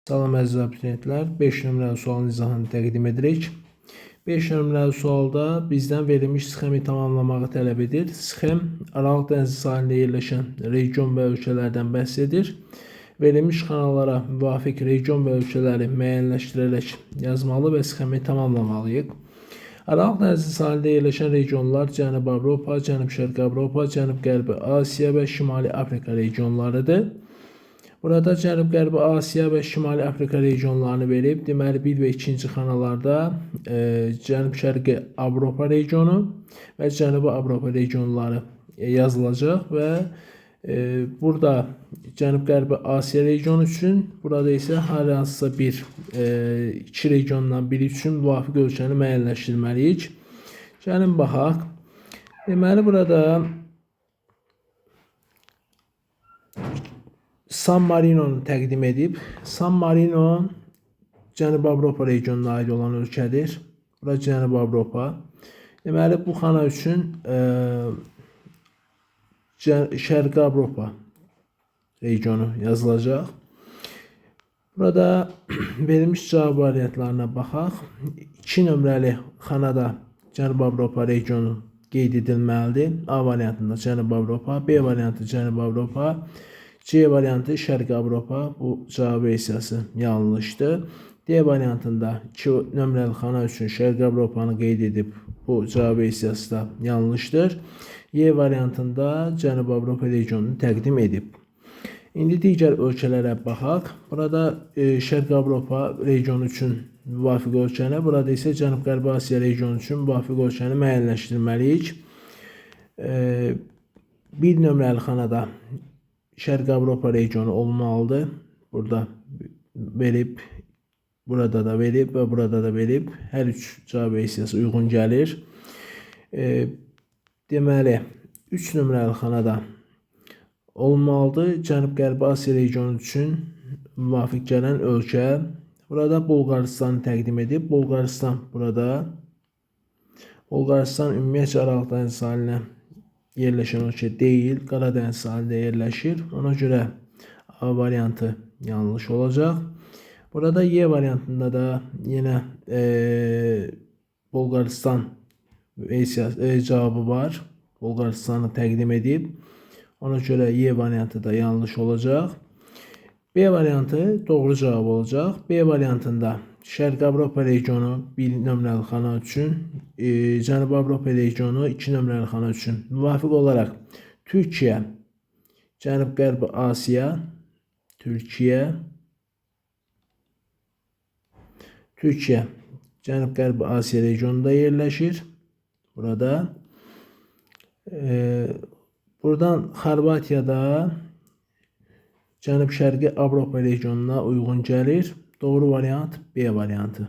Salam əziz abituriyentlər, 5 nömrəli sualın izahını təqdim edirik. 5 nömrəli sualda bizdən verilmiş sxemi tamamlamağı tələb edir. Sxem Aralıq dənizi sahilində yerləşən region və ölkələrdən bəhs edir. Verilmiş xanalara müvafiq region və ölkələri müəyyənləşdirərək yazmalı və sxemi tamamlamalıyıq. Aralıq dənizi sahilində yerləşən regionlar Cənubi Avropa, Cənub-Şərqi Avropa, Cənub-Qərbi Asiya və Şimali Afrika regionlarıdır. Burada Cənub-Qərbi Asiya və Şimali Afrika regionlarını verib. Deməli 1 və 2-ci xanalarda Cənub-Şərqi Avropa regionu və Cənubi Avropa regionları yazılacaq və burada Cənub-Qərbi Asiya regionu üçün, burada isə hər hansısa bir iki regiondan biri üçün müvafiq ölkəni müəyyənləşdirməliyik. Gəlin baxaq. Deməli burada San Marino-nu təqdim edib. San Marino Cənubi Avropa regionuna aid olan ölkədir. Bura Cənubi Avropa. Deməli bu xana üçün Şərqi Avropa regionu yazılacaq. Burada verilmiş cavab variantlarına baxaq. 2 nömrəli xanada Cənubi Avropa regionu qeyd edilməlidir. A variantında Cənubi Avropa, B variantı Cənubi Avropa, C variantı Şərqi Avropa. Bu cavab versiyası yanlışdır. D variantında 2 nömrəli xana üçün Şərqi Avropanı qeyd edib. Bu cavab versiyası da yanlışdır. Y variantında Cənubi Avropa regionunu təqdim edib. İndi digər ölkələrə baxaq. Burada Şərqi Avropa regionu üçün müvafiq ölkəni, burada isə Cənub-Qərbi Asiya regionu üçün müvafiq ölkəni müəyyənləşdirməliyik. 1 nömrəli xanada Şərqi Avropa regionu olmalıdır. Burada verib, burada da verib və burada da verib. Hər üç cavab versiyası uyğun gəlir. Deməli, 3 nömrəli xanada olmalıdır. Cənub-Qərbi Asiya regionu üçün müvafiq gələn ölkə. Burada Bolqarıstanı təqdim edib. Bolqarıstan burada. Bolqarıstan ümumiyyətcə Aralıq dənizi sahilinə yerləşən ölkə deyil, Qaradəniz sahilində yerləşir. Ona görə A variantı yanlış olacaq. Burada Y variantında da yenə Bolqarıstan versiyası, cavabı var. Bolqarıstanı təqdim edib. Ona görə Y variantı da yanlış olacaq. B variantı doğru cavab olacaq. B variantında Şərqi Avropa regionu 1 nömrəli xana üçün, Cənubi Avropa regionu 2 nömrəli xana üçün müvafiq olaraq Türkiyə, Cənub-Qərbi Asiya, Türkiyə Cənub-Qərbi Asiya regionunda yerləşir. Burada buradan Xorvatiyada Cənub-Şərqi Avropa regionuna uyğun gəlir. Doğru variant B variantı.